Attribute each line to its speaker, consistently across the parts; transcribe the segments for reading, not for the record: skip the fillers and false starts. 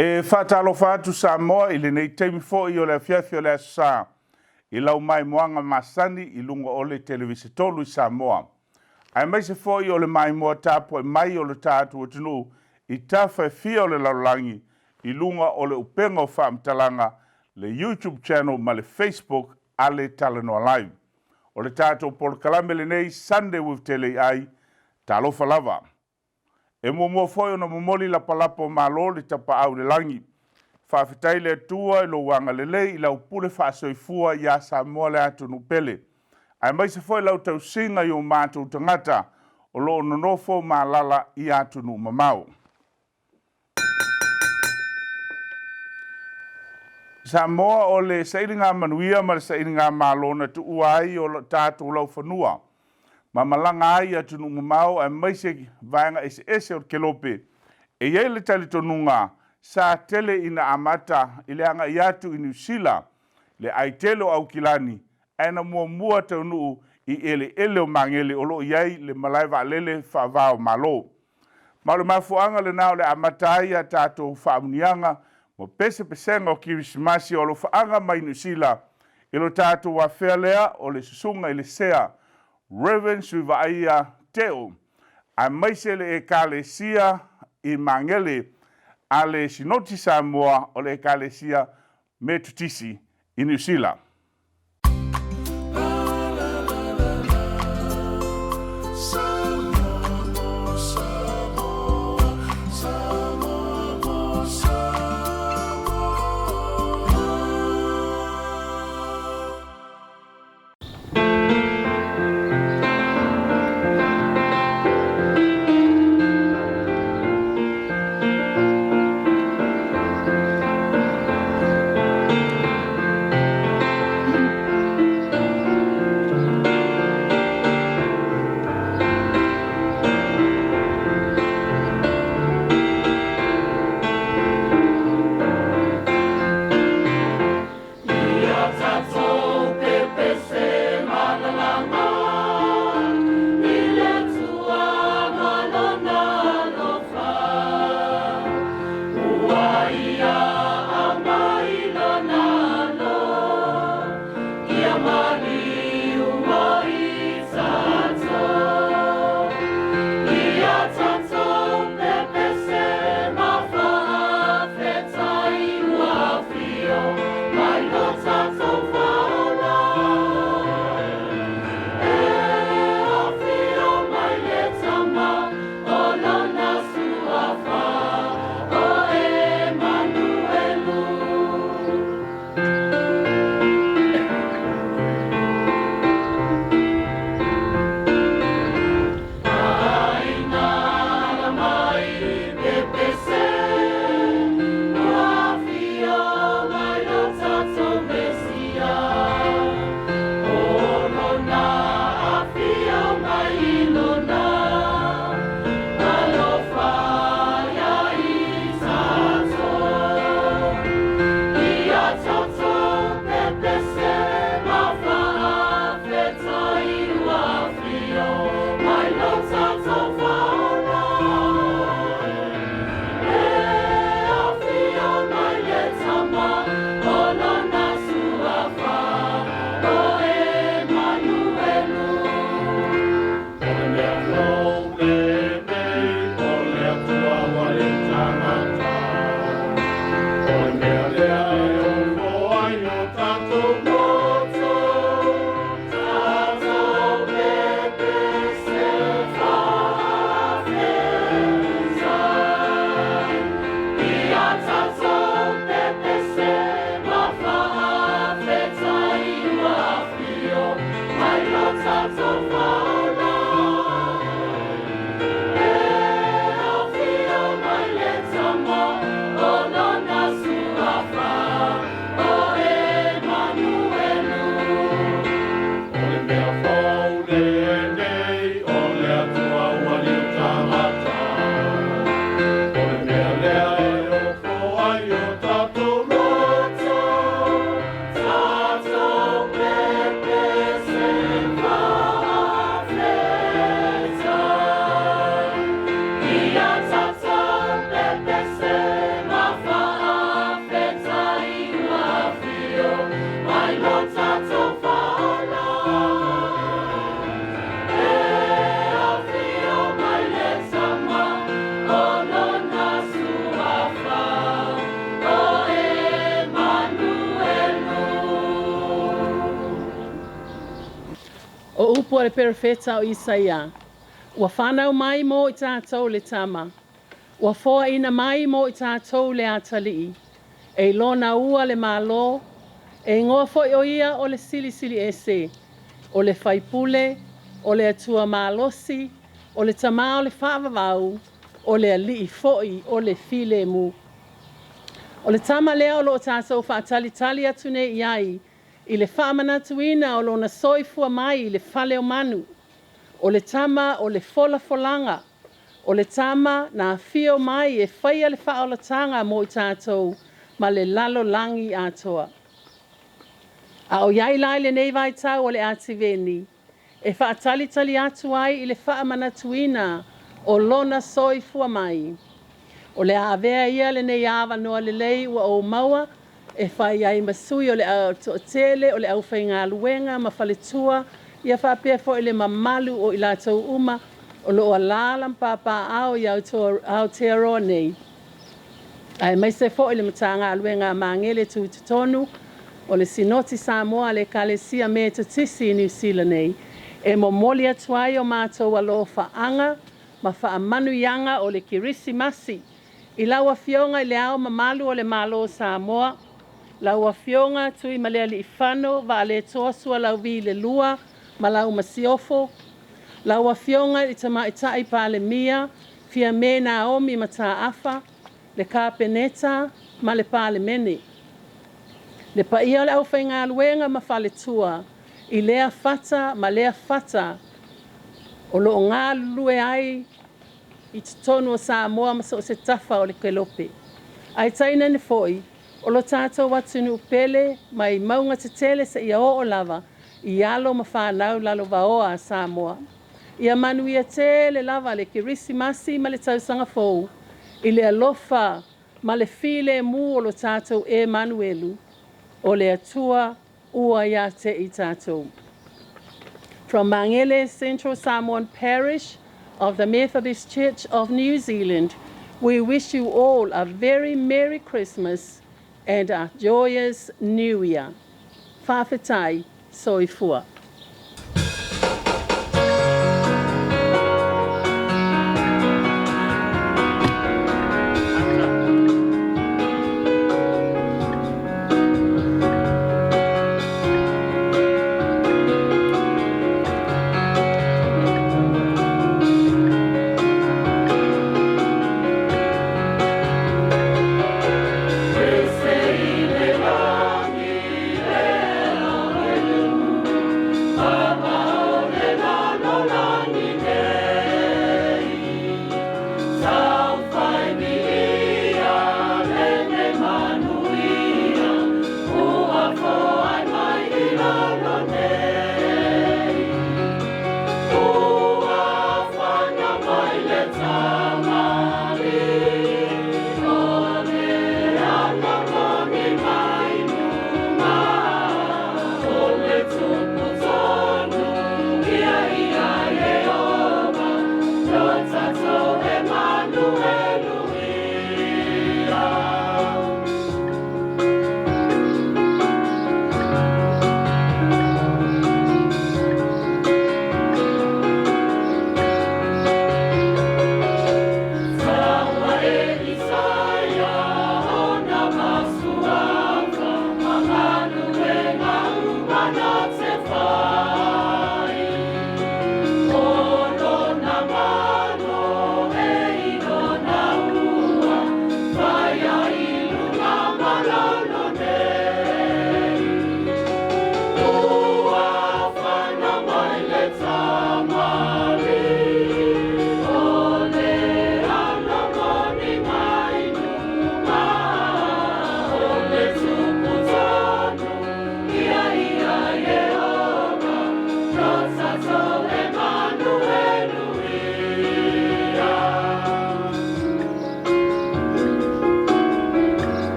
Speaker 1: E faatalofa atu Samoa i lenei taimi foi o le afiafi o le Aso Sa i lau maimoaga masani i luga o le Televise 3 i Samoa, aemaise foi o le maimoa tapuai mai o le tatou atunuu i tafa e fia o le lalolagi i luga o le upega o faamatalaga, le YouTube channel ma le Facebook a le Talanoa Live. O le tatou polokalame lenei, Sunday with Teleiai, talofa lava. E muamua foi ona momoli lapalapa o malo le tapaau i le lagi. Faafetai le Atua i lou agalelei i lau pule faasoifua ia Samoa le atunuu pele, aemaise foi lau tausiga i o matou tagata o lo o nonofo ma alaala i atunuu mamao. Samoa o le sailiga manuia ma le sailiga malo na tuua ai o tatou laufanua ma malaga ai i atunuu mamao aemaise vaega eseese o le kelope. E i ai le talitonuga sa tele ina amata i le agai atu i Niu Sila le ai tele o Aukilani, ae na muamua taunuu i eleele o Magele o lo o i ai le malae vaalele faava o Malo. Ma o le mafuaaga lena o le amata ai a tatou faamuniaga ma pesepesega o Kerisimasi o alofaaga mai Niu Sila i lo tatou afea lea o le susuga i le Sea Reverend Suivaaia Teo, aemaise le Ekalesia i Magele a le Sinoti Samoa o le Ekalesia Metotisi i Niu Sila.
Speaker 2: Ia tatou pepese malalama i le Atua ma Lona alofa, ua Ia aumai Lona Alo, ia maliu ai tatou. Ia tatou pepese ma faafetai ua afio mai lo tatou Faaola. E afio mai le Tama o Lona Suafa o Emanuelu. Aina ala mai pepese, ua afio mai lo tatou Mesia. O Lona afio mai i Lona alofa ia i tatou. Ia tatou pepese ma faafetai ua afio mai lo tatou Faaola. E afio mai le Tama o Lona Suafa o Emanuelu. O le mea fou lenei o le Atua ua le tagata. O le mea lea e ofo ai o tatou loto, tatou pepese faafetai. Ia tatou pepese ma faafetai ua afio mai lo tatou Faaola. E afio mai le Tama o Lona Suafa o Emanuelu. O le mea fou lenei o le Atua ua liu tagata. O le mea lea e ofo ai o tatou loto, tatou pepese faafetai.
Speaker 3: O upu a le perofeta o Isaia, Ua fanau mai mo i tatou le tama, ua foaina mai mo i tatou le atalii, e i lona ua le Malo, e igoa foi o ia o le Silisili Ese, o le Faipule, o le Atua Malosi, o le Tama o le Faavavau, o le Alii foi o le Filemu. O le tama lea o lo o tatou faatalitali atu nei i ai i le faamanatuina o lona soifua mai i le fale o manu, o le tama o le folafolaga, o le tama na afio mai e faia le faaolataga mo i tatou ma le lalolagi atoa. A o i ai la i lenei vaitau o le Ativeni, e faatalitali atu ai i le faamanatuina o lona soifua mai, o le a avea ia lenei avanoa lelei ua ou maua e fai ai ma sui o le toatele o le aufaigaluega ma faletua, ia faapea foi le mamalu o i latou uma o lo o alaala ma papaaao i Aotearoa nei, aemaise foi le Matagaluega a Magele Tutotonu o le Sinoti Samoa a le Ekalesia Metotisi i Niu Sila nei, e momoli atu ai o matou alofaaga ma faamanuiaga o le Kerisimasi i lau Afioga i Le Ao Mamalu o le Malo o Samoa, lau Afioga Tuimalealiifano Vaaletoa Sualauvi II ma lau Masiofo, lau Afioga i le Tamaitai Palemia Fiame Naomi Mataafa, le Kapeneta ma le Palemene. Le paia o le aufaigaluega ma faletua i lea fata ma lea fata o lo o galulue ai i totonu o Samoa ma so o se tafa o le kelope. Ae tainane foi o lo tatou atunuu pele mai mauga tetele seia oo lava i alo ma fanau lalovaoa a Samoa. Ia manuia tele lava le Kerisimasi ma le Tausaga Fou i le alofa ma le filemu o lo tatou Emanuelu, o le Atua ua ia te i tatou. From Magele Central Samoan Parish of the Methodist Church of New Zealand, we wish you all a very Merry Christmas and a joyous New Year. Faafetai, soifua.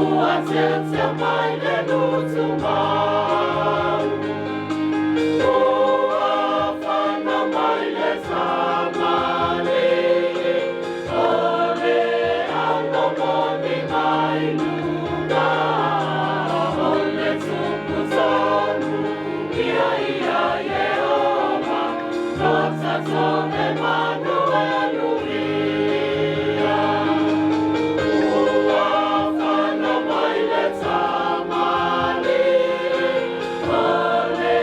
Speaker 2: Ua tiatia mai le lutu mau. Ua fanau mai le tamalii, O le alo moni mai luga. O le Tupu tonu, ia ia Ieova, Lo tatou Emanuelu ia. Ua fanau mai le tamalii, O le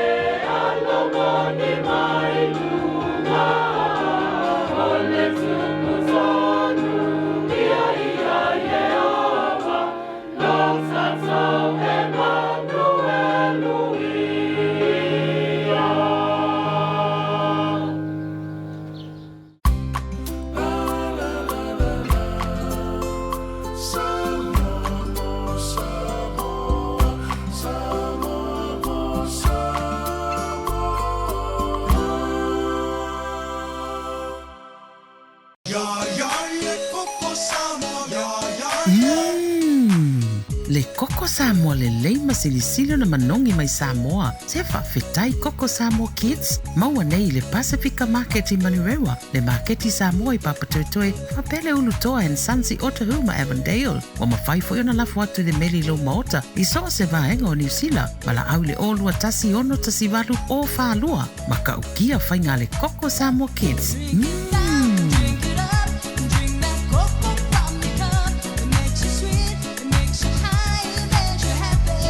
Speaker 2: alo moni mai luga. O le Tupu tonu, ia ia Ieova, Lo tatou Emanuelu ia.
Speaker 4: Le koko Samoa lelei ma silisili ona manogi mai Samoa. Se faafetai Koko Samoa Kids, maua nei i le Pasifika Market i Manurewa, le Maketi Samoa i Papatoetoe, faapea le Ulutoa and Sons i Otahuhu ma Avondale. Ua mafai foi ona lafo atu i le meli i lou maota i so o se vaega o Niu Sila, valaau i le 0 2 1 6 1 8 0 4 2. Matautia faiga a le Koko Samoa Kids.
Speaker 5: Drink it up, drink that cocoa from your cup. It makes you sweet, it makes you high, it makes you happy.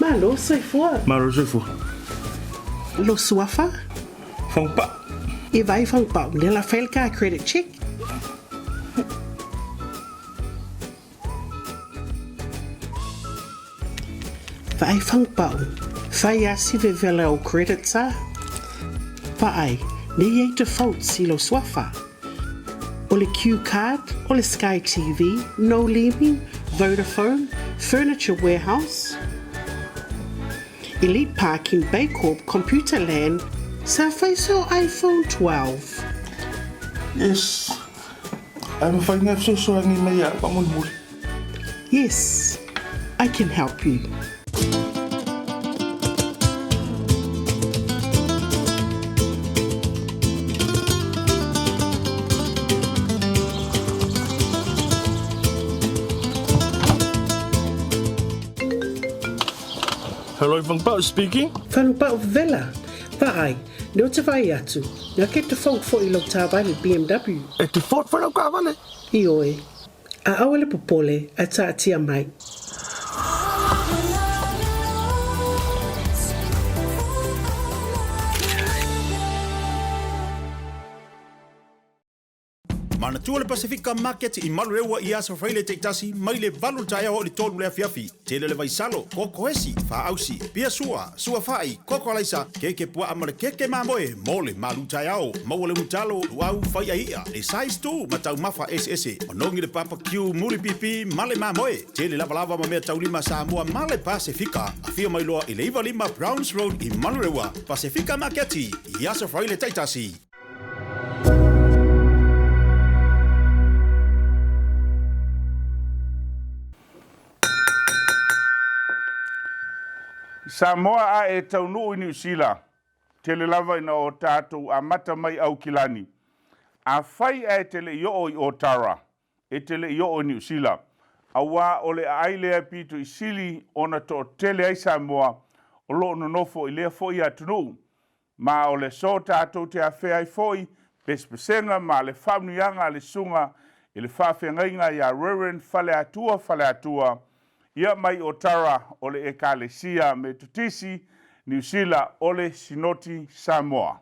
Speaker 6: Malo soifua.
Speaker 7: Malo soifua.
Speaker 6: Lo suafa?
Speaker 7: Fagupa'u.
Speaker 6: E vai fagupa'u lea la fai le car credit check. Vaai fagupa'u, fai asi vevela o credits a. Vaai, ne i ai defaults i lou suafa. O le Q card, o le Sky TV, No Lemi, Vodafone, Furniture Warehouse, Elite Parking, Baycorp, Computer Land, sa fai so iPhone 12.
Speaker 7: Yes. Ae mafai ona e fesoasoani mai ia au faamolemole.
Speaker 6: Yes, I can help you.
Speaker 7: Hello, Fagupa'u speaking.
Speaker 6: Fagupa'u vevela. Vaai, ne o te vai atu, nga ke default foi lou taavale BMW.
Speaker 7: E default foi lau taavale.
Speaker 6: Ioe. A aua le popole, ae taatia mai.
Speaker 8: Manatua le Pasifika Market i Manurewa i aso Fraile taitasi mai le 8 i le taeao oo i le 3 i le afiafi. Tele le vaisalo, koko esi, faausi, pia sua, sua fa'i, koko alaisa, keke pua'a ma le keke mamoe mo le malu taeao. Maua le unu talo, luau, fai'a i'a, le size 2 ma taumafa eseese. Manogi le barbecue, mulipipi ma le mamoe. Tele lavalava ma mea taulima Samoa ma le Pasifika. Afio mai loa i le 95 Browns Road i Manurewa. Pasifika Maketi i aso Fraile taitasi.
Speaker 1: Samoa a e taunuu i Niu Sila, tele lava ina o tatou amata mai Aukilani. Afai ae te le i oo i Otara, e te le i oo i Niu Sila, auā o le aai lea e pito i sili ona toatele ai Samoa o loo nonofo i lea foi atunuu. Ma o le aso tatou te afea ai foi pesepesega ma le faamanuiaga a le susuga i le faafeagaiga ia Reverend Faleatua Faleatua, ia mai Otara o le Ekalesia Metotisi Niu Sila o le Sinoti Samoa.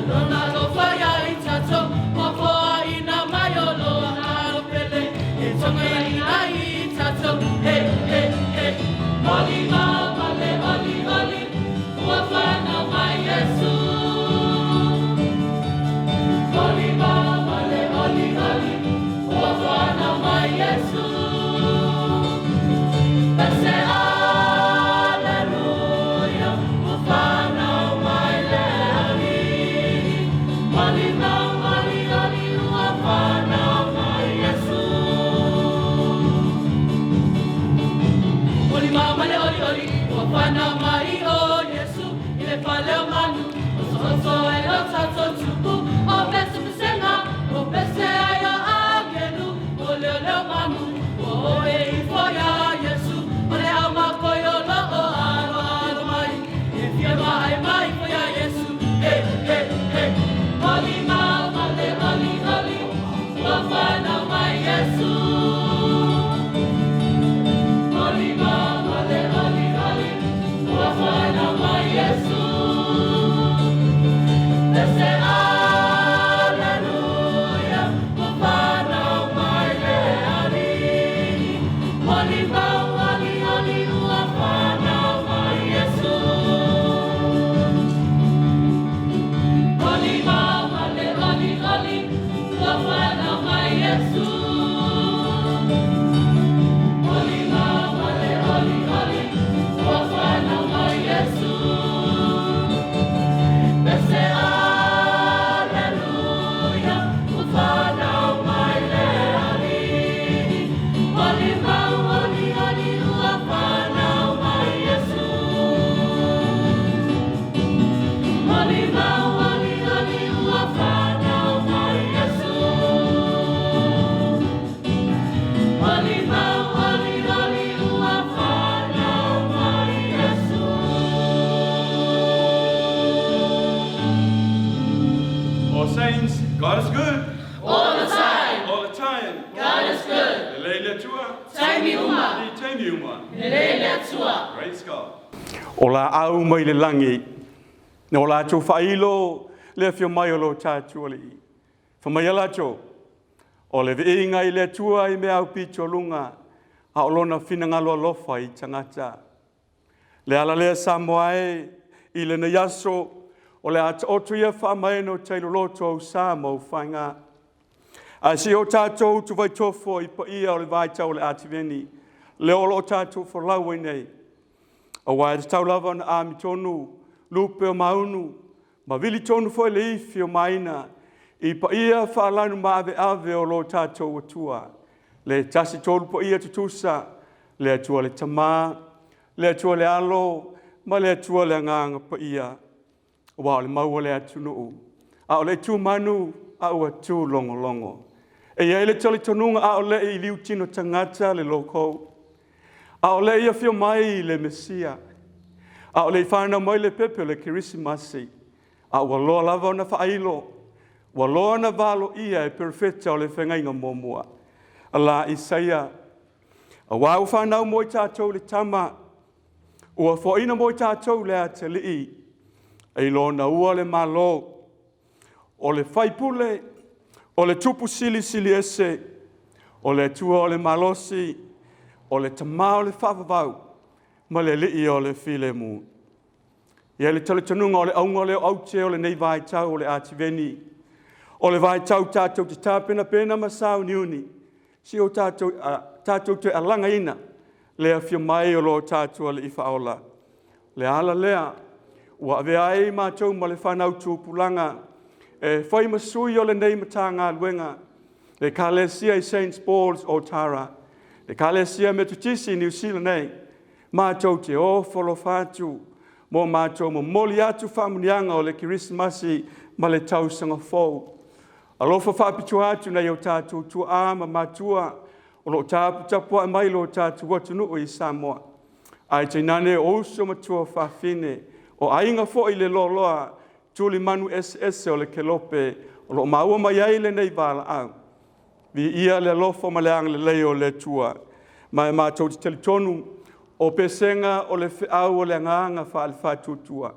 Speaker 5: Lona alofa ia i tatou, Ua foaina mai o Lona alo pele, E togaina ai i tatou. He, he, he. Molima ma le olioli, Ua fanau mai Iesu. Molima ma le olioli, Ua fanau mai Iesu. Pese Aleluia, Ua fanau mai le Alii. Molima olioli, Ua fanau mai Iesu. Molima ma le olioli, Ua fanau mai o Iesu. I le fale o manu, Oso'oso ai lo tatou tupu. O pesepesega, O pese ai o agelu, O leoleo manu, Ua oe ifo iā Iesu. O le aumakoi o lo'o aloalo mai, E fia vaai mai fo iā Iesu. He, he, he. Molima ma le olioli, Ua fanau mai Iesu. Molima ma le olioli, Ua fanau mai Iesu. Pese Aleluia, Ua fanau mai le Alii. Molima olioli, Ua fanau mai Iesu. Molima ma le olioli, Ua fanau mai Iesu. Molima ma le olioli, Ua fanau mai Iesu. Pese Aleluia, Ua fanau mai le Alii. Molima olioli, Ua fanau mai Iesu. Molima olioli, Ua fanau mai Iesu. Molima olioli, Ua fanau mai Iesu.
Speaker 2: All saints, God is good.
Speaker 5: All the time.
Speaker 2: All the time.
Speaker 5: God is good.
Speaker 2: Lelei le Atua.
Speaker 5: Taimi uma.
Speaker 2: I taimi uma.
Speaker 5: Lelei le Atua.
Speaker 2: Praise God.
Speaker 9: O laau mai le lagi, na o latou faailo le afio mai o lo tatou Alii. Fai mai latou, o le viiga i le Atua i mea aupito luga, a o lona finagalo alofa i tagata. Le ala lea Samoa e i lenei aso, o le a taoto ia faamaeno tailoloto au sa ma au faiga. Ae se i o tatou utuvaitofo i paia o le vaitau o le Ativeni, lea o lo o tatou folau ai nei. Aua e tatau lava ona amitonu, lupe o maunu, ma vili tonu foi le ifi o maina, i paia faalanu maaveave o lo tatou Atua. Le tasi tolu paia tutusa, le Atua le Tamā, le Atua le Alo, ma le Atua le Agaga Paia. Ua o le maua le atunuu, a o le tu manu, a ua tu logologo. E i ai le talitonuga a o le i liutino tagata le lokou. A o le i afio mai le Mesia. A o le i whanau mai le pepe o le Kerisimasi. A ua loa lava ona faailo. Ua loa na valo ia e perofeta o le feagaiga muamua. Ala Isaia. Auā ua whanau mo i tātou le tama. Ua foaina mo i tātou le atalii. E i lona ua le malo. O le faipule, o le tupu silisili ese, o le Atua o le malosi, o le tamā o le faavavau, ma le Alii o le filemu. Ia le talitonuga o le auga lea o aute o lenei vaitau o le Ativeni. O le vaitau tatou te tapenapena ma sauniuni, si o tatou, tatou te alagaina le afio mai o lo tatou Alii faaola. Le ala lea, ua avea ai matou ma le fanau tupulaga, e fai ma sui o lenei Matagaluega, le Ekalesia i St. Paul's Otara, le Ekalesia Metotisi i Niu Sila nei, matou te ofo alofa atu, mo matou momoli atu faamuniaga o le Kerisimasi ma le tausaga fou. Alofa faapitoa atu nai o tatou tuaa ma matua o lo o taputapuai mai lo tatou atunuu i Samoa. Ae tainane o uso ma tuafafine, o aiga foi le loaloa, tulimanu eseese o le kelope o lo o maua mai ai lenei valaau. Viia le alofa ma le agalelei o le Atua. Ma e matou te talitonu o pesega o le feau o le agaga faale-faatuatua.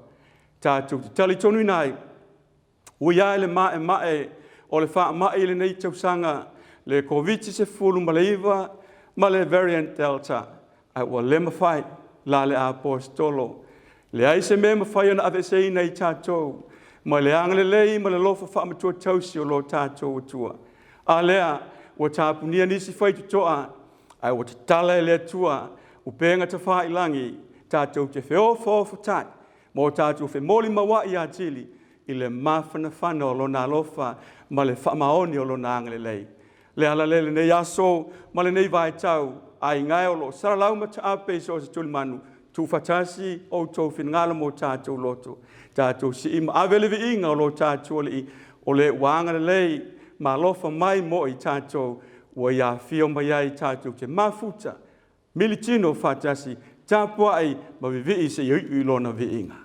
Speaker 9: Tatou te talitonuina ai. Ui lava i le maemae o le faamai i lenei tausaga, le Koviti-19 ma le Variant Delta, ae ua le mafai la le Aposetolo. Leai se mea e mafai ona aveeseina i tatou mai le agalelei ma le alofa faamatua tausi o lo tatou Atua. A lea, ua tapunia nisi faitotoa, ae ua tatala e le Atua upega tafailagi tatou te feofaofatai ma o tatou femolimauai atili i le mafanafana o Lona alofa ma le faamaoni o Lona agalelei. Le ala lea i lenei aso ma lenei vaitau, aiga e o lo o salalau ma taape i so o se tulimanu, tuufaatasi outou finagalo ma o tatou loto, tatou sii ma ave le viiga o lo tatou Alii, o le ua agalelei ma alofa mai mo i tatou, ua Ia afio mai ai tatou te mafuta, militino faatasi, tapuai ma vivii seia iu i Lona viiga.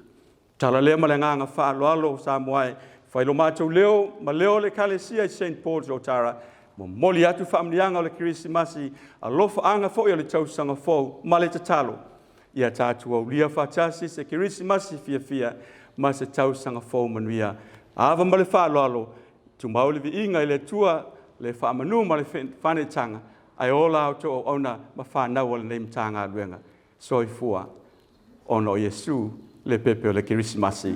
Speaker 9: Tala lea ma le agaga faaaloalo Samoa e, fai lo matou leo ma leo o le Ekalesia i St. Paul's Otara, momoli atu faamanuiaga o le Kerisimasi, alofaaga foi o le tausaga fou ma le tatalo, ia tatou aulia faatasi se Kerisimasi fiafia ma se tausaga fou manuia. Ava ma le faaaloalo, tumau le viiga i le Atua, le faamanu ma le faaneetaga, ae ola a outou auauna ma fanau a lenei Matagaluega. Soifua ona o Iesu le pepe o le Kerisimasi.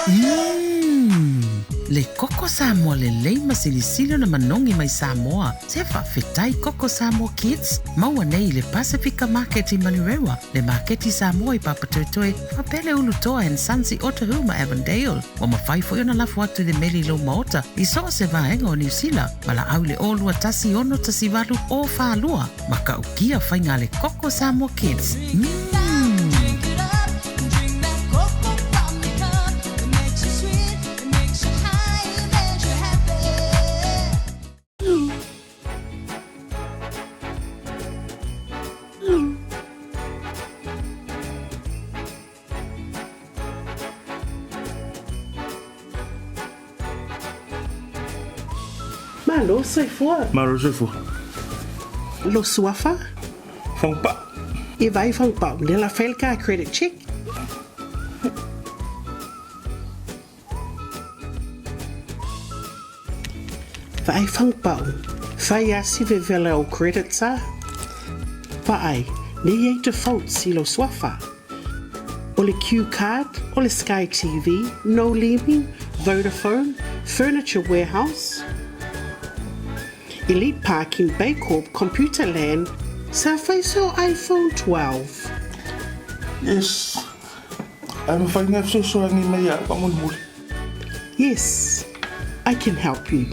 Speaker 4: Umm! Le koko Samoa lelei ma silisili ona manogi mai Samoa. Se faafetai Koko Samoa Kids, maua nei i le Pasifika Market i Manurewa, le Maketi Samoa i Papatoetoe, faapea le Ulutoa and Sons i Otahuhu ma Avondale. Ua mafai foi ona lafo atu i le meli i lou maota i so o se vaega o Niu Sila, valaau i le 0 2 1 6 1 8 0 4 2. Matautia faiga a le Koko Samoa Kids. Umm!
Speaker 6: Malo soifua.
Speaker 7: Malo soifua.
Speaker 6: Lo suafa?
Speaker 7: Fagupa'u.
Speaker 6: E vai fagupa'u lea la fai le car credit check. Vaai fagupa'u, fai asi vevela o credits a. Vaai, ne i ai defaults i lou suafa. O le Q card, o le Sky TV, No Leaving, Vodafone, Furniture Warehouse, Elite Parking, Baycorp, Computer Land, sa fai so iPhone 12.
Speaker 7: Yes, ae mafai na fesoasoani mai ia au faamolemole.
Speaker 6: Yes, I can help you.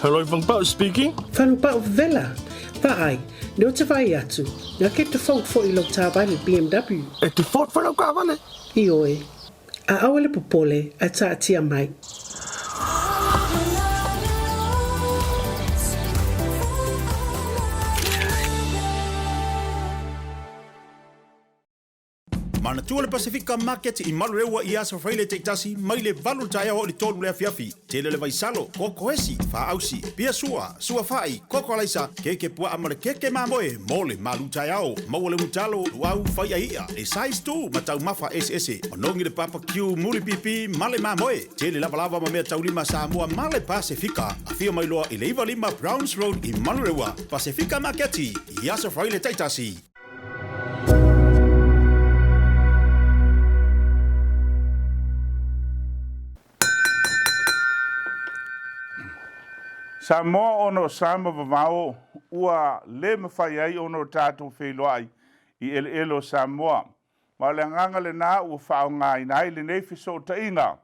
Speaker 7: Hello, Fangpao speaking.
Speaker 6: Fangpao vela, vaai, ne o te vai atu, nga ke default foi i lou taavale BMW.
Speaker 7: E default foi lau taavale?
Speaker 6: Ioe. A aua le popole, ae taatia mai.
Speaker 8: Manatua le Pasifika Market i Manurewa i Aso Faraile taitasi mai le 8 i le taeao oo i le 3 i le afiafi. Tele le vaisalo, koko esi, faausi, pia sua, sua fai, koko alaisa, keke puaa ma le keke mamoe mo le malu taeao. Maua le ulutalo, luau, fai'a i'a, le size tu ma taumafa eseese. Manogi le papakiu mulipipi ma le mamoe. Tele lavalava ma mea taulima Samoa ma le Pasefika. Afio mai loa i le 95 Browns Road i Manurewa. Pasefika Maketi i Aso Faraile taitasi.
Speaker 1: Samoa ona o sa ma vavao ua le mafai ai ona o tatou feiloai i eleele o Samoa. Ma o le agaga lena ua faaaogaina ai lenei fesootaiga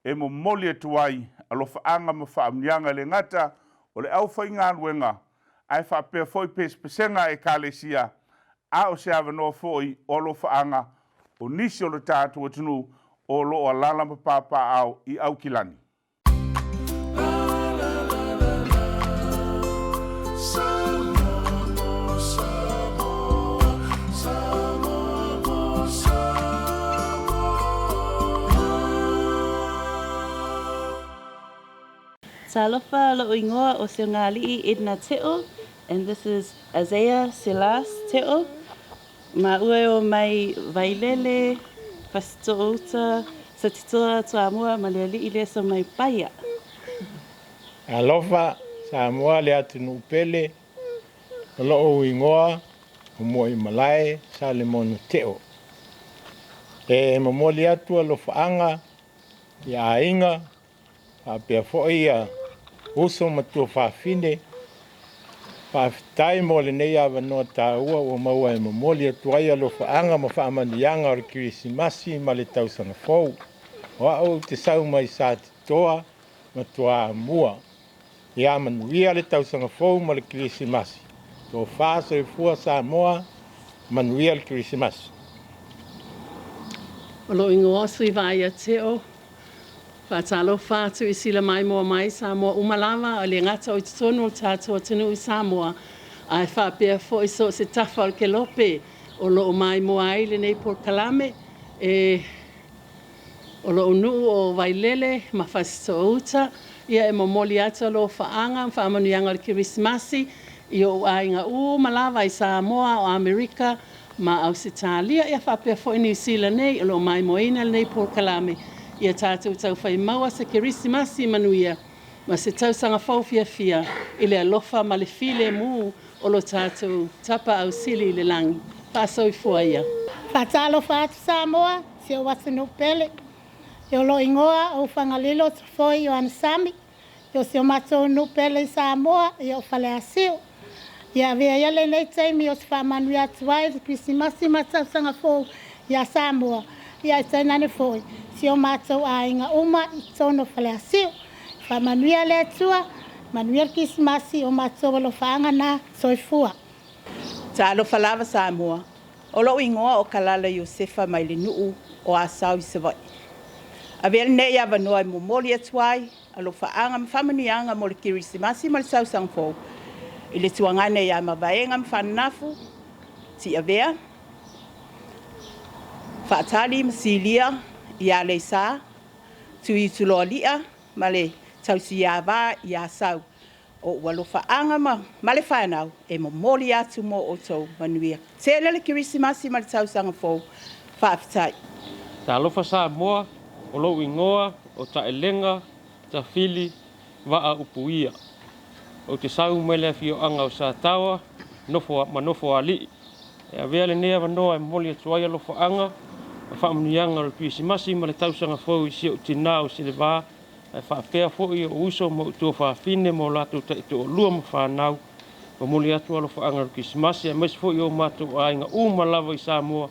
Speaker 1: e momoli atu ai alofaaga ma faamuniaga e le gata o le aufaigaluega ae faapea foi pesepesega a Ekalesia, a o se avanoa foi o alofaaga o nisi o le tatou atunuu o lo o alala ma papaaao i Aukilani.
Speaker 10: Talofa lo'u igoa o Seogāli'i Edna Te'o and this is Isaiah Silas Te'o. Maua e o mai Vailele, Fasito'outa, Satitoa, Toamua ma le Ali'i lea sa mai Paia.
Speaker 11: Alofa Samoa le atunuu pele, o lo'u igoa o Muaimalae Salemona Te'o. E momoli atu alofaaga i aiga faapea foi ia uso ma tuafafine. Faafetai mo lenei avanoa taua ua maua e momoli atu ai alofaaga ma faamanuiaga o le Kerisimasi ma le tausaga fou. O au ou te sau mai Satitoa ma Toamua. Ia manuia le tausaga fou ma le Kerisimasi. Tofa soifua Samoa, manuia le Kerisimasi.
Speaker 3: O lou igoa o Suivaia Teo. Faatalofa atu i sila maimoa mai Samoa uma lava, e le gata o i totonu o le tatou atunuu i Samoa, ae faapea foi so o se tafa o le kelope o lo o maimoa ai lenei polokalame e O lou nuu o Vailele ma Fasitoouta, ia e momoli atu alofaaga ma faamanuiaga o le Kerisimasi i ou aiga uma lava i Samoa, o Amerika, ma Ausetalia ia faapea foi Niu Sila nei o lo o maimoaina lenei polokalame. Ia tatou taufai maua se Kerisimasi manuia ma se tausaga fou fiafia i le alofa ma le filemu o lo tatou Tapaau Sili i le lagi. Faasoifua ia.
Speaker 12: Faatalofa atu Samoa, si ou atunuu pele. O lou igoa o Fagalilo Tafoi Ioane Sami. O si o matou nuu pele i Samoa, ia o Faleasiu. Ia avea ia lenei taimi ou te faamanuia atu ai le Kerisimasi ma le tausaga fou ia Samoa, ia ae tainane foi si o matou aiga uma i totonu o Faleasiu. Faamanuia le Atua, manuia le Kerisimasi, o matou alofaaga na. Soifua.
Speaker 13: Talofa lava Samoa. O lou igoa o Kalala Iosefa mai le nuu o Asau i Savaii. Avea lenei avanoa e momoli atu ai alofaaga ma faamanuiaga mo le Kerisimasi ma le tausaga fou i le tuagane ia Mavaega ma Faananafu, Tiavea, Faatali ma Silia i Aleisa, Tuituloalia ma le Tausiavā i Asau. O ou alofaaga ma le fanau e momoli atu mo outou manuia. Tele le Kerisimasi ma le tausaga fou. Faafetai.
Speaker 14: Talofa Samoa, o lou igoa o Taelega Tafili Vaa Upuia. Ou te sau mai le afioaga o Sataoa, nofo ma Nofoalii. E avea lenei avanoa e momoli atu ai alofaaga ma faamanuiaga o le Kerisimasi ma le tausaga fou i si ou tinā o Silevā, ae faapea foi ou uso ma ou tuafafine ma o latou taitoalua ma fanau. Momoli atu alofaaga o le Kerisimasi aemaise foi o matou aiga uma lava i Samoa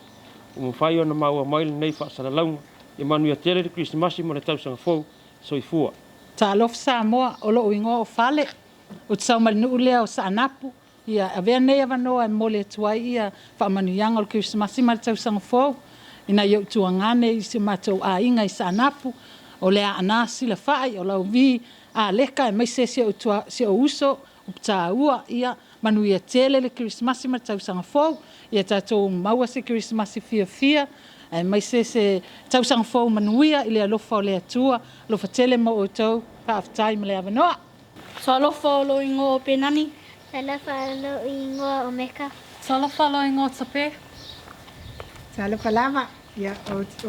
Speaker 14: ua mafai ona maua mai lenei faasalalauga. Ia manuia tele le Kerisimasi ma le tausaga fou. Soifua.
Speaker 15: Talofa Samoa, o lou igoa o Fale, ou te sau mai le nuu lea o Saanapu. Ia avea lenei avanoa e momoli atu ai ia faamanuiaga o le Kerisimasi ma le tausaga fou i nai ou tuagane i si o matou aiga i Saanapu, o le Aana Silafai, o Lauvi Aleka, aemaise si ou uso o Pataua. Ia manuia tele le Kerisimasi ma le tausaga fou. Ia tatou maua se Kerisimasi fiafia aemaise se tausaga fou manuia i le alofa o le Atua. Alofa tele mo outou. Faafetai mo le avanoa.
Speaker 16: Talofa, o lou igoa o Penani.
Speaker 17: Talofa, o lou igoa o Meka.
Speaker 18: Talofa, lou igoa o Tape.
Speaker 19: Talofa lava, ia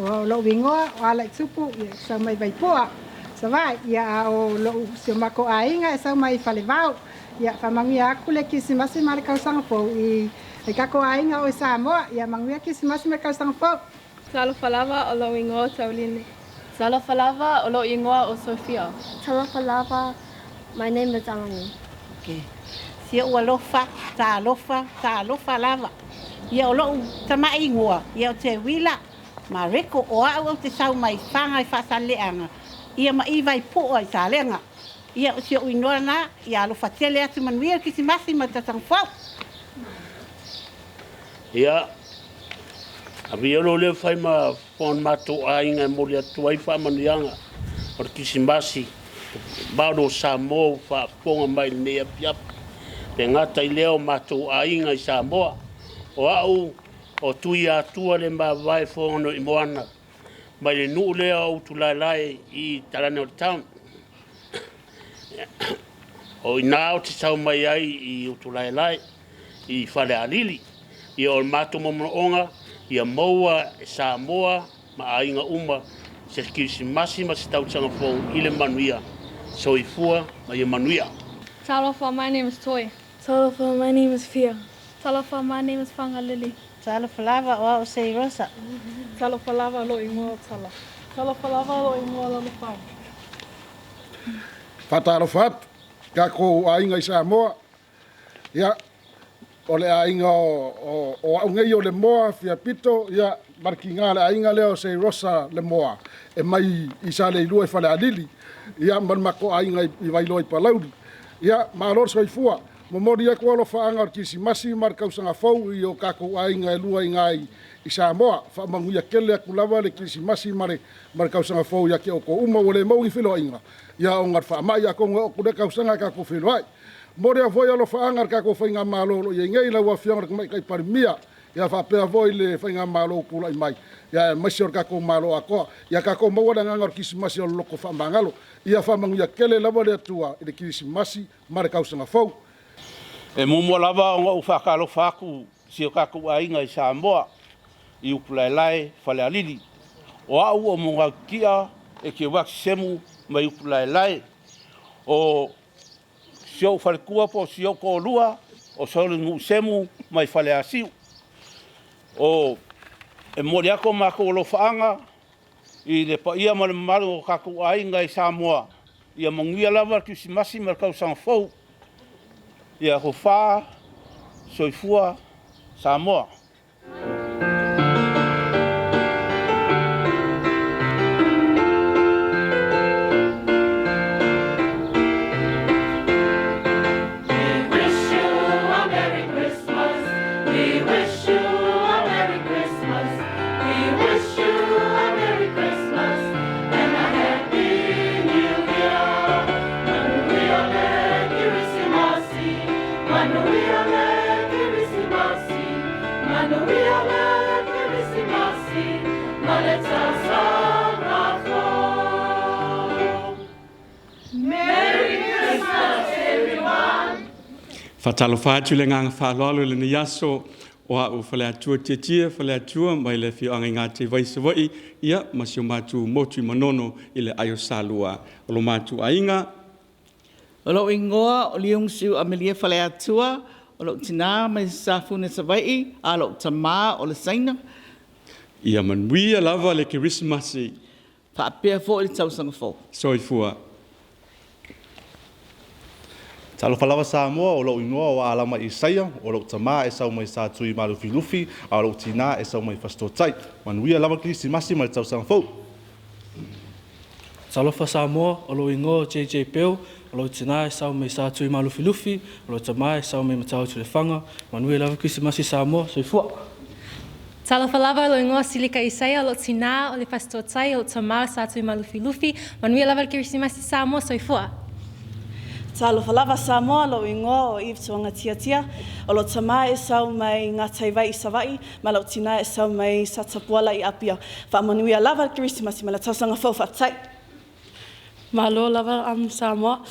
Speaker 19: o lou igoa o Alaitupu, ia sau mai Vaipoa, Savaii, ia a o lou si o matou aiga e sau mai Falevao. Ia faamanuia atu le Kerisimasi ma le tausaga fou i le tatou aiga o i Samoa. Ia manuia Kerisimasi ma le tausaga fou.
Speaker 20: Talofa lava, o lou igoa o Taulini.
Speaker 21: Talofa lava, o lou igoa o Sofia.
Speaker 17: Talofa lava, my name is Alani.
Speaker 6: Okay. Si ou alofa, talofa, talofa lava. Ia o lou tama'i igoa, ia o te wila, ma reko o au au te sau mai whanga i whaasaleanga. Ia ma i vai poa i salenga. Ia o si ou inoa na, ia alofa tele atu manuia Kerisimasi ma tausaga fou.
Speaker 22: Ia, avea lo lea fai ma fono matou aiga e momoli atu ai faamanuiaga o le Kerisimasi malo o Samoa ua faafofoga mai lenei afiafi. Le gata i lea o matou aiga i Samoa. O au o Tui Atua le mavae fono i Moana mai le nuu lea o Utulaelae i Talane o le Town. O ina o te sau mai ai i Utulaelae i Falealili. Ia o le matou manaoga ia maua e Samoa ma aiga uma se Kerisimasi ma se tausaga fou i le manuia. Soifua ma ia manuia.
Speaker 20: Talofa, my name is Toi.
Speaker 16: Talofa, my name is Fia.
Speaker 18: Talofa, my name is Whangalili.
Speaker 10: Talofa lava, o au o Seirosa.
Speaker 20: Talofa lava, lou igoa o Tala. Talofa lava, lou igoa o Lalofau.
Speaker 23: Faatalofa atu tatou aiga i Samoa. Ia, o le aiga o au nei o le Moa Fiapito, ia, ma le tiga le aiga lea o Seirosa le Moa, e mai i Saleilua i Falealili, ia, ma le matou aiga i Vailoa i Palauli. Ia, malo le soifua. Momoli atu alofaaga o le Kerisimasi ma le tausaga fou i o tatou aiga e lua iina i Samoa. Faamanuia tele atu lava le Kerisimasi ma le tausaga fou ia te outou uma. Ua le maua ni feiloaiga, ia ona le faamai atonu e oo atu lea tausaga e tatou feiloai. Momoli ai foi alofaaga le tatou faigamalo o lo o i ai nei, lau Afioga i le Tamaitai Palemia, ia faapea foi le faigamalo ua tulai mai, ia aemaise o le tatou Malo atoa. Ia tatou maua le agaga o le Kerisimasi o le loto faamagalo. Ia faamanuia tele lava le Atua i le Kerisimasi ma le tausaga fou.
Speaker 22: E muamua lava ona ou faatalofa atu si o tatou aiga i Samoa i Utulaelae, Falealili. O au o Mogautitia e te Semu mai Utulaelae. O si ou faletua po o si ou toalua o Saulinuu Semu mai Faleasiu. O e momoli atu o matou alofaaga i le paia ma le mamalu o tatou aiga i Samoa, ia manuia lava le Kerisimasi ma le tausaga fou. Ia tofa, soifua Samoa.
Speaker 2: We wish you a Merry Christmas. We wish you a Merry Christmas. We wish you a Merry Christmas and a Happy New Year. Manuia le Kerisimasi. Manuia le Kerisimasi. Manuia le Kerisimasi. Ma le tausaga fou. Merry Christmas, everyone.
Speaker 5: Faatalofa atu i le agaga faaaloalo i lenei aso o a'u Faleatua Tietie Faleatua mai le afioaga i Gateivai i Savaii ia ma si o matou motu i Manono i le aai o Salua. O lo matou aiga.
Speaker 9: O lou igoa o Liugasiu Amelia Faleatua, o lou tinā mai Safune Savaii, a o lou tamā o le Saina.
Speaker 5: Ia manuia lava le Kerisimasi.
Speaker 9: Faapea foi le tausaga fou.
Speaker 5: Soifua.
Speaker 24: Talofa lava Samoa, o lou igoa o Alama Isaia, o lou tamā e sau mai Satui ma Lufilufi, a o lou tinā e sau mai Fasitotai. Manuia lava Kerisimasi ma le tausaga fou.
Speaker 25: Talofa Samoa, o lou igoa o JJ Bell, o lou tinā e sau mai Satui ma Lufilufi, o lou tamā e sau mai Matautu Lefaga. Manuia lava Kerisimasi Samoa, soifua.
Speaker 26: Talofa lava, lou igoa Silika Isaia, o lou tinā o le Fasitotai, o lou tamā Sa Tuimalufilufi. Manuia lava le Kerisimasi Samoa, soifua.
Speaker 10: Talofa lava Samoa, lou igoa o Eve Tuanga Tiatia, o lou tamā e sau mai Gataivai i Savaii, ma lou tinā e sau mai Satapuala i Apia. Faamanuia lava le Kerisimasi ma le tausaga fou faafetai.
Speaker 20: Malo lava am Samoa,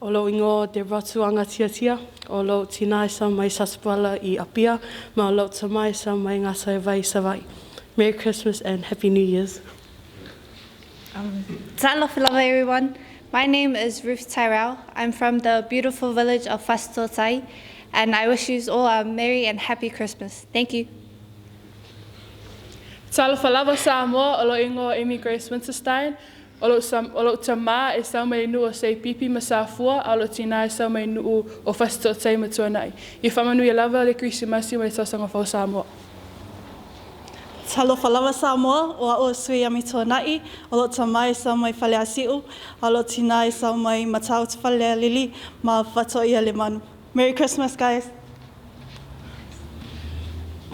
Speaker 20: o lou igoa o Deborah Tuanga Tiatia, o lou tinā e sau mai Satapuala i Apia, ma o lou tamā e sau mai Gataivai i Savaii. Merry Christmas and Happy New Year's.
Speaker 26: Talofa lava, everyone. My name is Ruth Tyrell. I'm from the beautiful village of Fasitotai, and I wish you all a merry and happy Christmas. Thank you.
Speaker 21: Talofa lava Samoa, o lou igoa Amy Grace Winterstein, o lou, sam, o lou tamā e sau mai nuu o Seipipi ma Safua, a o lou tinā e sau mai nuu o Fasitotai ma Tuanai. Ia faamanuia lava le Kerisimasi ma le tausaga fou Samoa.
Speaker 10: Talofa lava Samoa, o a'u o Sui Amituana'i, o lou tamā e sau mai Faleasiu, a o lou tinā e sau mai Matautu Falealili ma Fato'ialemanu. Merry Christmas, guys.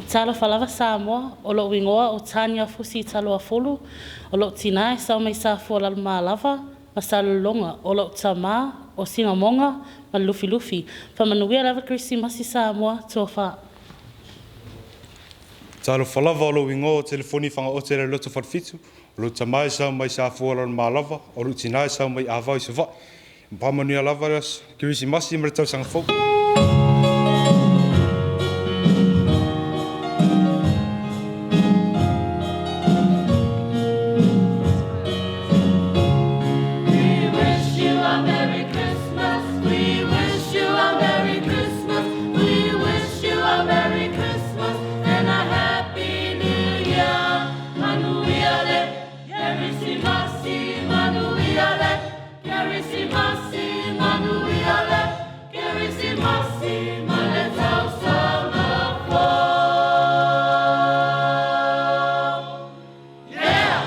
Speaker 27: Talofa lava Samoa, o lou igoa o Tania Fusi Taloafulu, o lou tinā e sau mai Safua Lalomalava ma Salelologa, o lou tamā o Sinamoga ma Lufilufi. Faamanuia lava Kerisimasi Samoa, tofa.
Speaker 5: Talofa lava o lou igoa o Telefoni Fagaote le Loto Falefitu, o lou tamā e sau mai Safua Lalomalava, o lou tinā e sau mai Avao i Savaii. Faamanuia lava le Kerisimasi ma le tausaga fou.
Speaker 2: We wish you a Merry Christmas. We wish you a Merry Christmas. We wish you a Merry Christmas and a Happy New Year. Manuia le Kerisimasi, manuia le Kerisimasi, manuia le Kerisimasi, ma le tausaga fou. Yeah!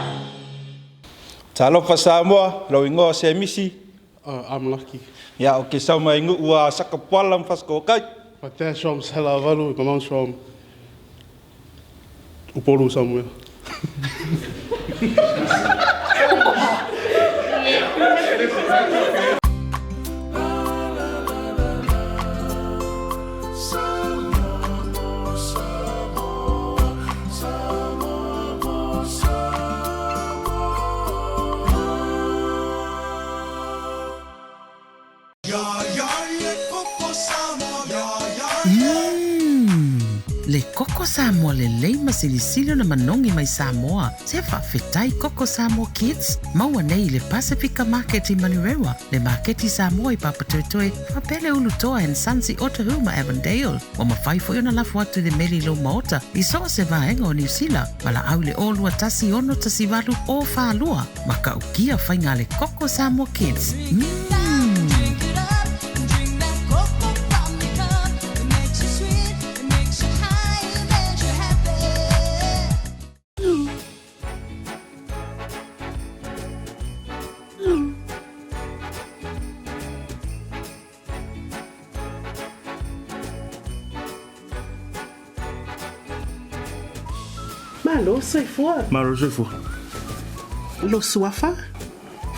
Speaker 28: Talofa Samoa, lou igoa o Semisi.
Speaker 7: I'm lucky.
Speaker 28: Ia, o ke sau mai nuu a Sakapuala ma Fasikokai.
Speaker 7: My dad's from Salavalu, my mom's from Upolu somewhere.
Speaker 4: Umm! Le Samoa lelei ma silisili ona manogi mai Samoa. Se faafetai Koko Samoa Kids, maua nei i le Pasifika Market i Manurewa, le Maketi Samoa i Papatoetoe, faapea le Ulutoa and Sons i Otahuhu ma Avondale. Ua mafai foi ona lafo atu i le meli i lou maota i so o se vaega o Niu Sila, valaau i le 0 2 1 6 1 8 0 4 2. Matautia faiga a le Koko Samoa Kids.
Speaker 6: Malo soifua.
Speaker 7: Malo soifua.
Speaker 6: Lou suafa?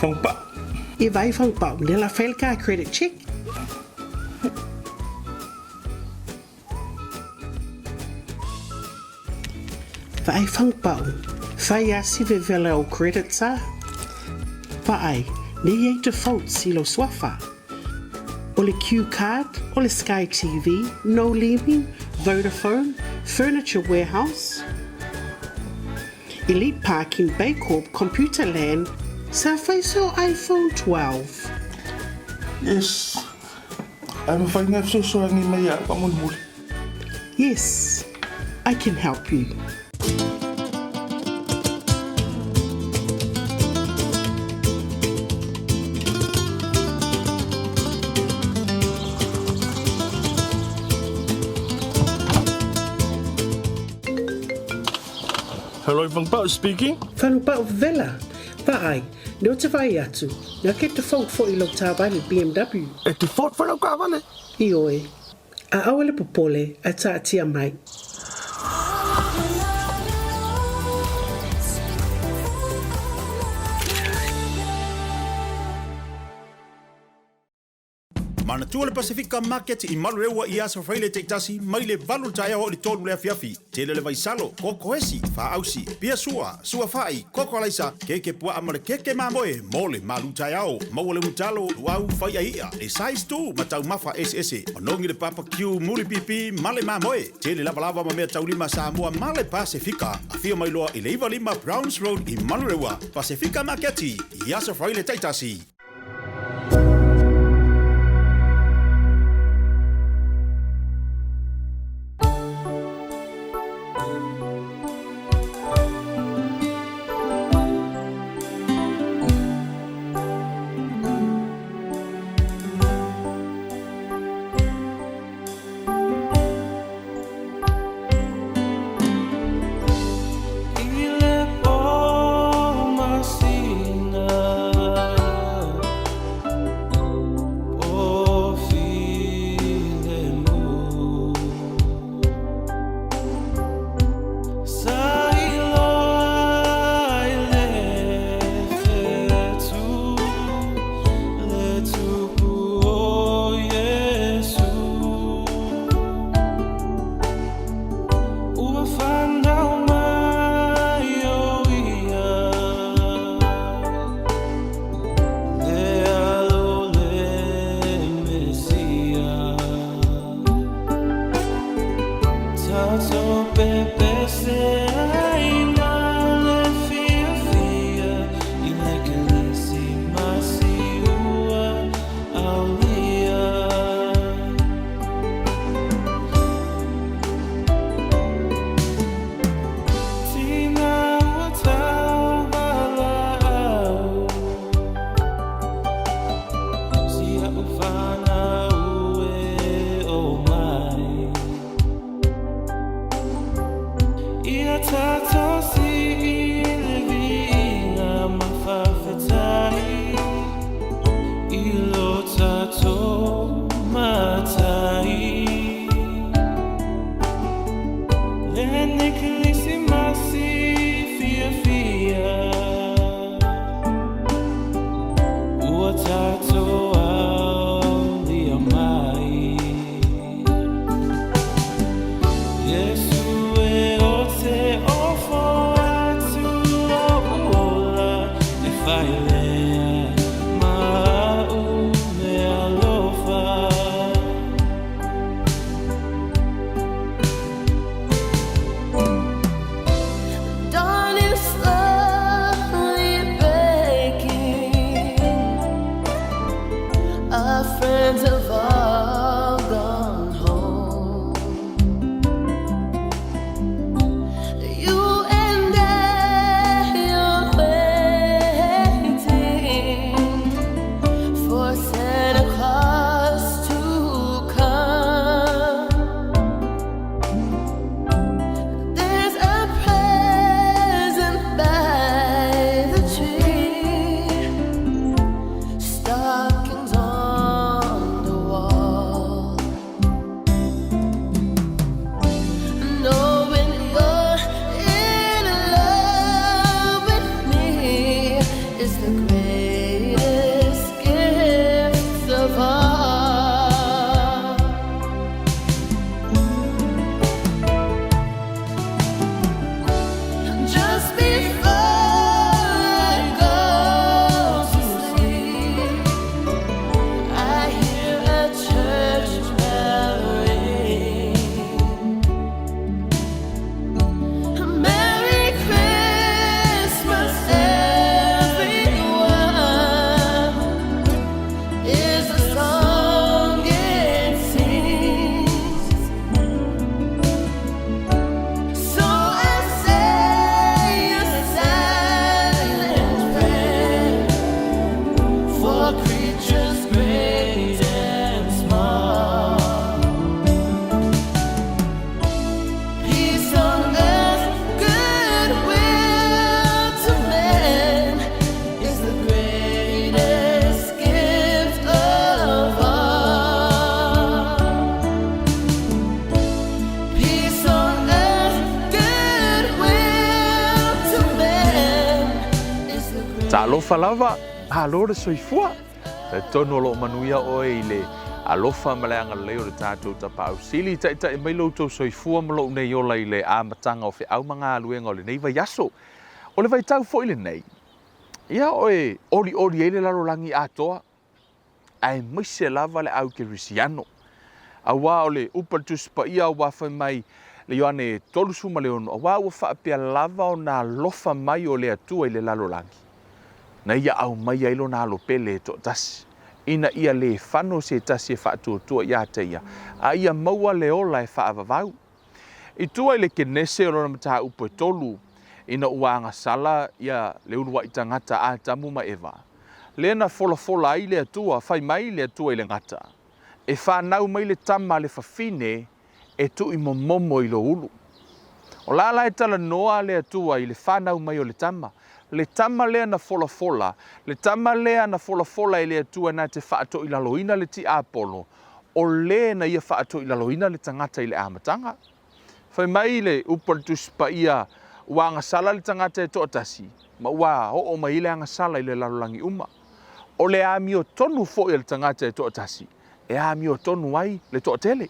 Speaker 7: Fagupa'u.
Speaker 6: E vaai Fagupa'u, lea la fai le car credit check. Vaai Fagupa'u, fai asi vevela o credits a. Vaai, ne i ai defaults i lou suafa. O le Q card, o le Sky TV, No Lemi, Vodafone, Furniture Warehouse, Elite Parking, Baycorp, Computer Land, sa fai so iPhone 12.
Speaker 7: Yes. Ae mafai ona e fesoasoani mai ia au faamolemole.
Speaker 6: Yes, I can help you.
Speaker 7: Hello, Fagupa'u speaking.
Speaker 6: Fagupa'u vevela. Vaai, ne o te vaai atu, na ke default fo'i lou taavale BMW.
Speaker 7: E default foi lau taavale?
Speaker 6: Ioe. A aua le popole, ae taatia mai.
Speaker 1: Manatua le Pasifika Market i Manurewa i aso Faile taitasi mai le 8 le taeao i le 3 le afiafi. Tele le vaisalo, koko esi, faausi, pia sua, sua fa'i, koko alaisa, keke pua'a ma le keke mamoe mo le malu taeao. Maua le ulutalo, luau, fai'a i'a, le size 2 ma taumafa eseese. Manogi le barbecue mulipipi ma le mamoe. Tele lavalava ma mea taulima Samoa ma le Pasifika. Afio mai loa i le 95 Browns Road i Manurewa. Pasifika Maketi i aso Faile taitasi.
Speaker 3: I le pō masina po filemu Sa iloa ai le fetu le tupu o Iesu Ua fanau mai ʻo ia Le alo le Mesia Tatou pepese ai ma le fiafia I le Kerisimasi ua aulia. Tina ua tauvalaau Si a'u fanau e o mai Ia tatou si'i le viiga ma faafetai I lo tatou Matai Lenei Kerisimasi fiafia Ua tatou aulia mai Iesu e ou te ofo atu lo'u ola E fai lea ma a'u meaalofa.
Speaker 8: Talofa lava, malo le soifua. Talitonu o lo o manuia oe i le alofa ma le agalelei o le tatou Tapaau Sili. Taitai mai lo outou soifua ma lou nei ola i le amataga o feau ma galuega o lenei vaiaso. O le vaitau foi lenei, ia oe olioli ai le lalolagi atoa, aemaise lava le au kerisiano. Auā o le upu a le Tusi Paia ua fai mai le Ioane 36, auā ua faapea lava ona alofa mai o le Atua i le lalolagi, na ia aumaia ai lona alo pele e toatasi, ina ia le fano se tasi e faatuatua iā te ia, a ia maua le ola e faavavau. I tua i le Kenese o lona mataupu e tolu, ina ua agasala ia le uluai tagata Atamu ma Eva, lea na folafola ai le Atua, fai mai le Atua i le gata, E fanau mai le tama a le fafine e tuuimomomo i lou ulu. O la la e talanoa le Atua i le fanau mai o le tama, le tama lea na folafola, le tama lea na folafola e le Atua na te faatoilaloina le tiapolo, o le na ia faatoilaloina le tagata i le amataga. Fai mai le upu a le Tusi Paia, Ua agasala le tagata e toatasi, ma ua oo mai ai le agasala i le lalolagi uma. O le amiotonu foi a le tagata e toatasi, e amiotonu ai le toatele.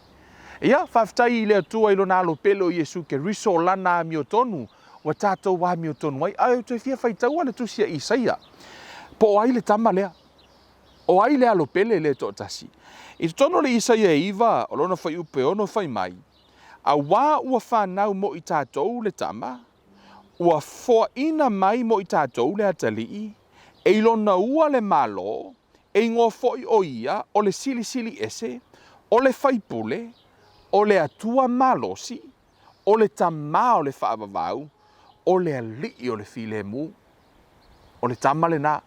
Speaker 8: Ia, faafetai i le Atua i Lona Alo pele o Iesu Keriso o Lana amiotonu ua tatou amiotonu ai. Ae ou te fia faitaua le tusi a Isaia, po o ai le tama lea? O ai le alo pele lea e toatasi? I totonu o le Isaia e 9, o lona fuaiupu e 6 fai mai, Auā ua fanau mo i tatou le tama, ua foaina mai mo i tatou le atalii, e i lona ua le Malo, e igoa foi o ia o le Silisili Ese, o le Faipule, o le Atua Malosi, o le Tamā o le Faavavau, o le Alii o le Filemu. O le tama lena.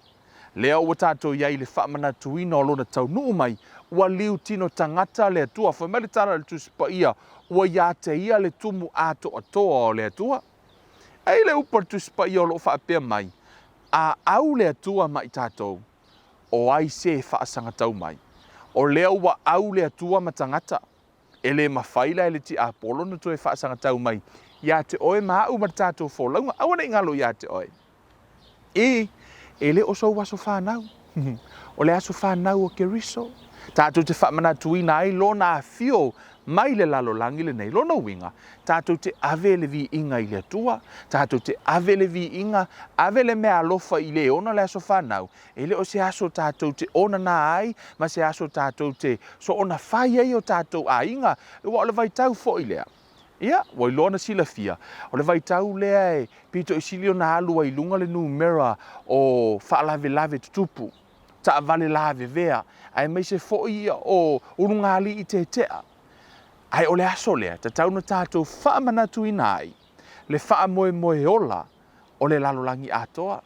Speaker 8: Lea ua tatou i ai i le faamanatuina o lona taunuu mai, ua liu tino tagata le Atua. Fai mai le tala a le Tusi Paia, ua ia te ia le tumu atoatoa o le Atua. E i le upu a le Tusi Paia o lo o faapea mai, A au le Atua ma i tatou, o ai se e faasagatau mai? O lea ua au le Atua ma tagata. E le mafai la e le tiapolo ona toe faasagatau mai ia te oe ma au ma le tatou folauga. Aua ne i galo ia te oe. E, e le o sou aso fanau. O le aso fanau o Keriso. Tatou te faamanatuina ai Lona afio mai le lalolagi lenei. Lona uiga, tatou te ave le viiga i le Atua, tatou te ave le viiga, ave le meaalofa i le ona le aso fanau, E le o se aso tatou te onana ai ma se aso tatou te soona fai ai o tatou aiga, aua o le vaitau foi lea. Ia, ua iloa ona silafia, o le vaitau lea e pito i sili ona alu ai i luga le numera o faalavelave tutupu, taavale lavevea, aemaise foi o ulugalii tetea. Ae o le aso lea, tatau ona tatou faamanatuina ai le faamoemoe ola o le lalolagi atoa.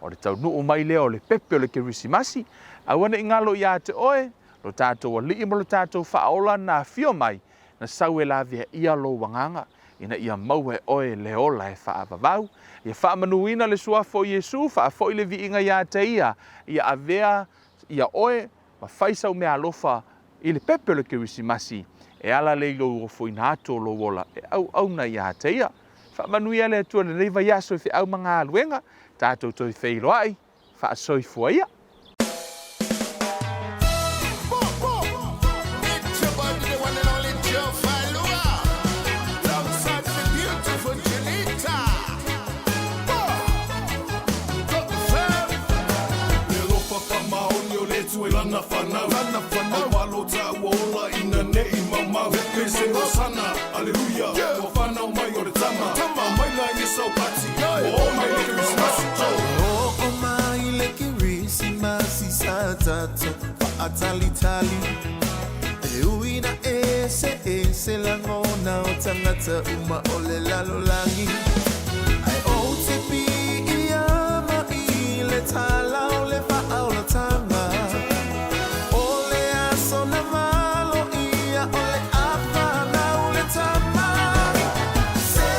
Speaker 8: O le taunuu mai lea o le pepe o le Kerisimasi, aua ne i galo ia te oe, lo tatou Alii ma lo tatou Faaola na afio mai, na sau e laveaia lou agaga, ina ia maua e oe le ola e faavavau. Ia faamanuina le Suafa o Iesu, faafoi le viiga ia te Ia, ia avea ia oe ma fai sau meaalofa i le pepe o le Kerisimasi, e ala lea i lou ofoina atu o lou ola e auauna ia te Ia. Faamanuia le Atua i lenei vaiaso i feau ma galuega, tatou toe feiloai, faasoifua ia.
Speaker 3: Oo mai le Kerisimasi sa tatou faatalitali E ui na eseese lagona o tagata uma o le lalolagi Ae ou te piiama i le tala o le faaolataga O le aso na maloia o le a fanau le tama Se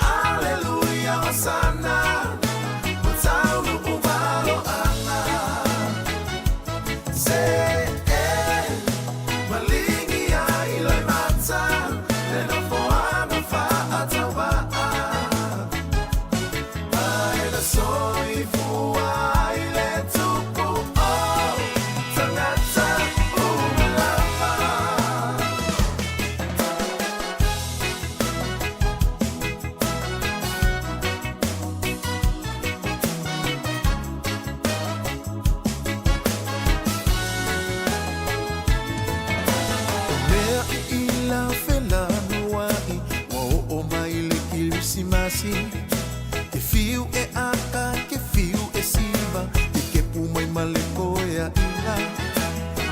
Speaker 3: Aleluia Hosana Ua taunuu maloaga Se e Malingi ai loimata Le nofoaga faatauvaa. Kirisimasi Ke fiu e aka, ke fiu e siva Ke kepu mai ma le koeaʻiga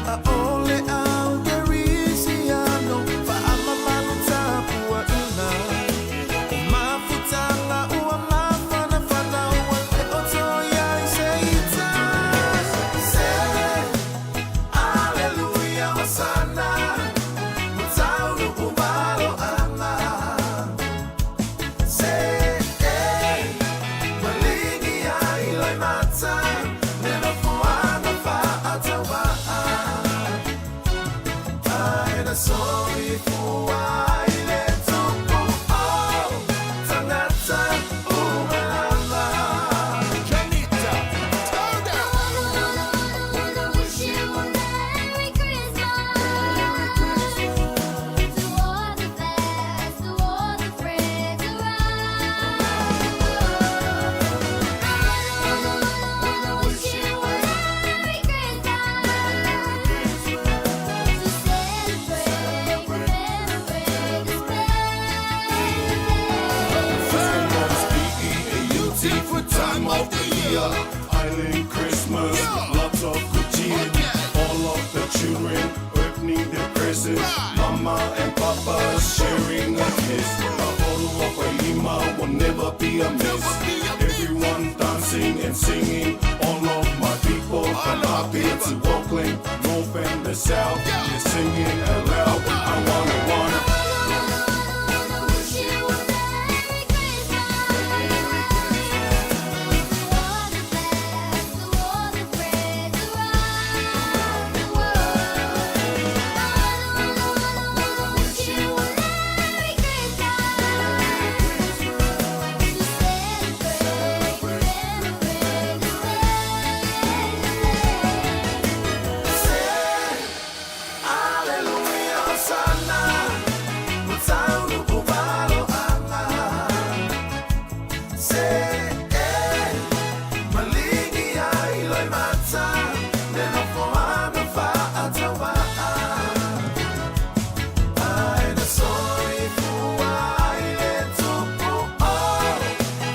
Speaker 3: ʻAʻole au Kerisiano Faamamalu tapuaiga O mafutaga ua mafanafana Ua le o toe iai se itasi Se Aleluia Hosana Ua taunuu maloaga Se e Maligi ai loimata Le nofoaga faatauvaa Ae na soifua ai le Tupu o tagata uma lava.
Speaker 11: Janita, turn down. Wanna wish you a Merry Christmas to all the fans, to all the friends around the world. I wanna wish you a Merry Christmas to celebrate, commemorate this
Speaker 12: P-E-A-U-T for time of the year. Island Christmas, lots of good cheer. All of the children opening their presents. Mama and Papa sharing a kiss. A bottle of Aima will never be a miss. Everyone dancing and singing. All of my people from up here to Auckland, north and the south. They're singing aloud. I wanna, wanna.
Speaker 11: Wish you a Merry Christmas to all the fans, to all the friends around the world. I wanna wish you a Merry Christmas to celebrate, commemorate this
Speaker 3: Se Aleluia Hosana Ua taunuu maloaga Se e Maligi ai loimata Le nofoaga faatauvaa Ae na soifua ai le Tupu o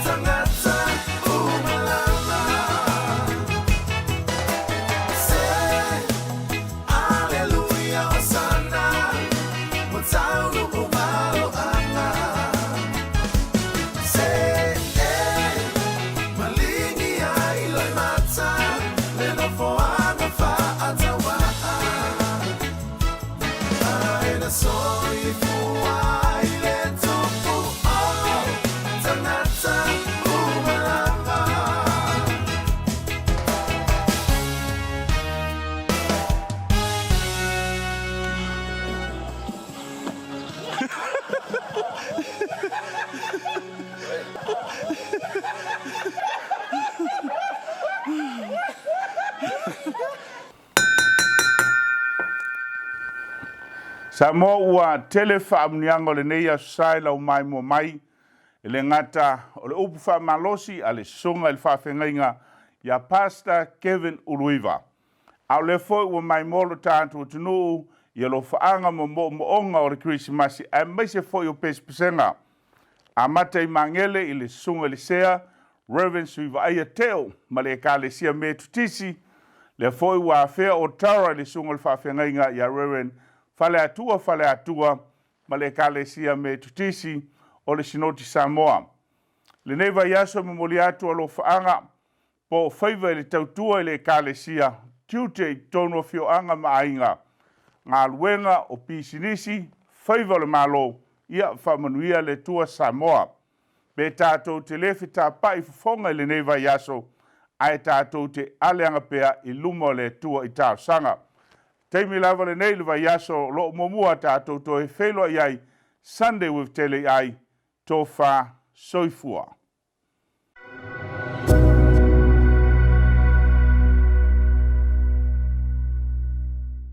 Speaker 3: tagata uma lava Se Aleluia Hosana Ua taunuu maloaga Se e Maligi ai loimata Le nofoaga faatauvaa Ae na soifua ai le Tupu o tagata uma lava.
Speaker 7: Samoa ua tele faamanuiaga o lenei aso sa i lau maimoa mai, e le gata o le upu faamalosi a le Susuga i le Faafeagaiga ia Pastor Kevin Uluiva, a o lea foi ua maimoa lo tatou atunuu i alofaaga ma moomooga o le Kerisimasi aemaise foi o pesepesega. Amata i Magele i le Susuga i le Sea, Rev. Suivaaia Teo ma le Ekalesia Metotisi, lea foi ua afea o Tara i le Susuga i le Faafeagaiga ia Rev. Faleatua Faleatua ma le Ekalesia Metotisi o le Sinoti Samoa. Lenei vaiaso e momoli atu alofaaga po o faiva i le tautua i le Ekalesia, tiute i totonu o afioaga ma aiga, galuega o pisinisi, faiva o le Malo, ia faamanuia le Atua Samoa. Pe tatou te le fetapa'i fofoga i lenei vaiaso, ae tatou te aleaga pea i luma o le Atua i talosaga. Taimi lava lenei i le vaiaso o lo o muamua tatou toe feiloai ai Sunday with Tele I Tofa Soifua.